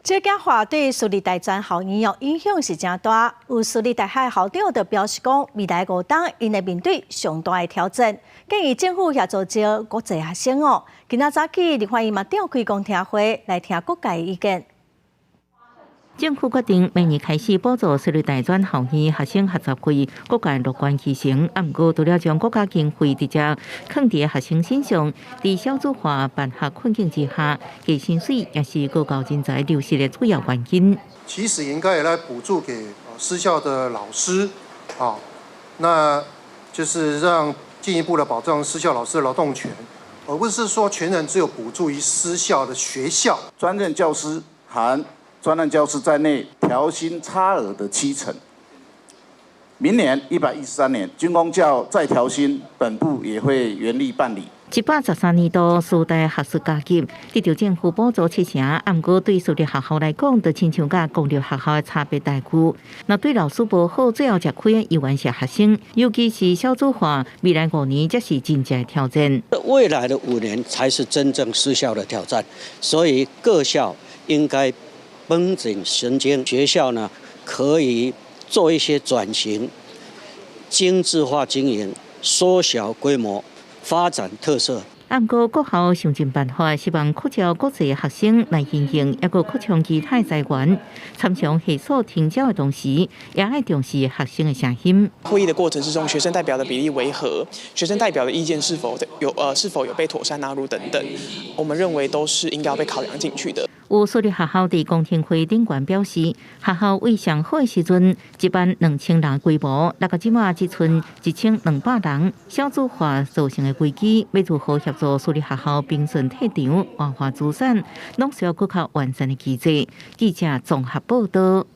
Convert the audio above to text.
少子化對私立大專校院影響是誠大。有私立大學校長就表示講，未來5冬𪜶會面對上大的挑戰，建議政府協助招國際學生哦。今仔早起，立法院嘛召開公聽會來聽各界意見。政府決定明年開始補助私立大專校院學生學雜費，各界樂觀其成。啊，毋過除了將國家經費直接囥佇學生身上，佇少子化辦學困境之下，低薪水也是高教人才流失的主要原因。其實應該也來補助給私校的老師，啊，那就是讓進一步的保障私校老師的勞動權，而不是說全然只有補助於私校的學校。專任教師含專任教師在內調薪差額的七成。明年113年軍公教再調薪，本部也會原例辦理。113年度師大學術加給得著政府補助七成，啊，毋過對私立學校來講，就親像佮公立學校的差別待遇。若對老師無好，最後吃虧的猶原是學生，尤其是少子化，未來五年才是真正的挑戰。未來的五年才是真正私校的挑戰，所以各校應該繃緊神經，學校呢可以做一些轉型，精緻化經營，縮小規模，發展特色。毋過各校想盡辦法，希望擴招國際學生來經營，抑閣擴充其他資源。參詳系所停招的同時，也愛重視學生的聲音。會議的過程之中，學生代表的比例為何？學生代表的意見是否有被妥善納入等等，我們認為都是應該要被考量進去的。有私立學校佇公聽會頂懸表示，學校為上好的時陣，一班2000人規模，那個這馬只賰1200人，少子化造成的危機，欲如何協助私立學校平順退場、活化資產，攏需要閣較完善的機制。記者綜合報道。